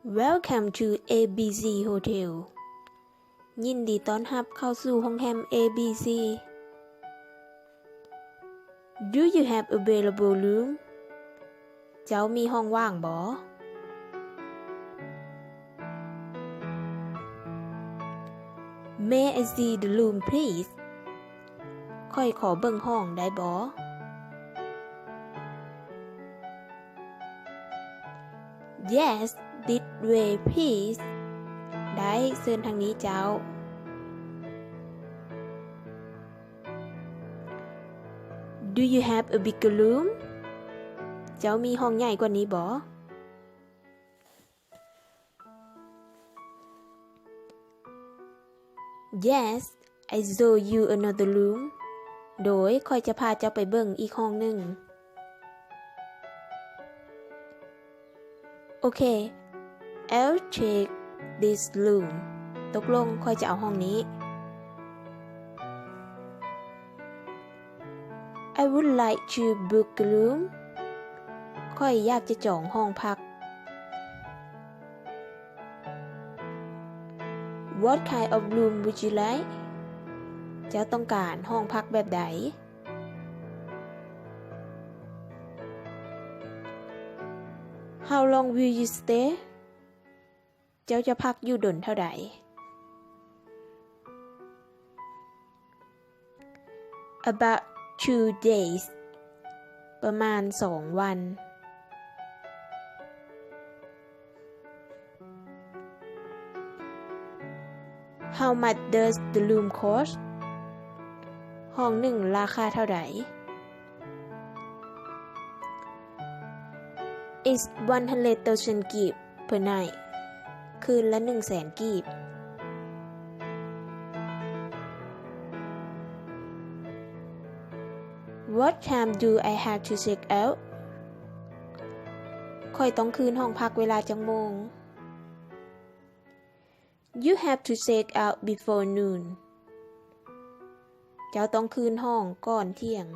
Welcome to A B C Hotel. ຍິນດີຕ້ອນຮັບເຂົ້າສູ່ໂຮງແຮມ A B C. Do you have available room? ເຈົ້າມີຫ້ອງວ່າງບໍ່? May I see the room, please? ຂ້ອຍຂໍເບິ່ງຫ້ອງໄດ້ບໍ່? Yes, this way, please. ໄດ້, ເຊີນທາງນີ້ເຈົ້າ. Do you have a bigger room? ເຈົ້າມີຫ້ອງໃຫຍ່ກວ່ານີ້ບໍ່? Yes, I show you another room. ໂດຍ, ຂ້ອຍຈະພາເຈົ້າໄປເບິ່ງອີກຫ້ອງໜຶ່ງ. Okay, I'll take this room. ຕົກລົງ, ຂ້ອຍຈະເອົາຫ້ອງນີ້. I would like to book a room. ຂ້ອຍຢາກຈະຈອງຫ້ອງພັກ. What kind of room would you like? ເຈົ້າຕ້ອງການຫ້ອງພັກແບບໃດ? How long will you stay? ເຈົ້າຈະພັກຢູ່ດົນເທົ່າໃດ? About two days. ປະມານສອງວັນ. How much does the room cost? ຫ້ອງໜຶ່ງລາຄາເທົ່າໃດ? It's one hundred thousand ກີບ per night. ຄືນລະໜຶ່ງແສນກີບ. What time do I have to check out? ຂ້ອຍຕ້ອງຄືນຫ້ອງພັກເວລາຈັກໂມງ? You have to check out before noon. ເຈົ້າຕ້ອງຄືນຫ້ອງກ່ອນທ່ຽງ.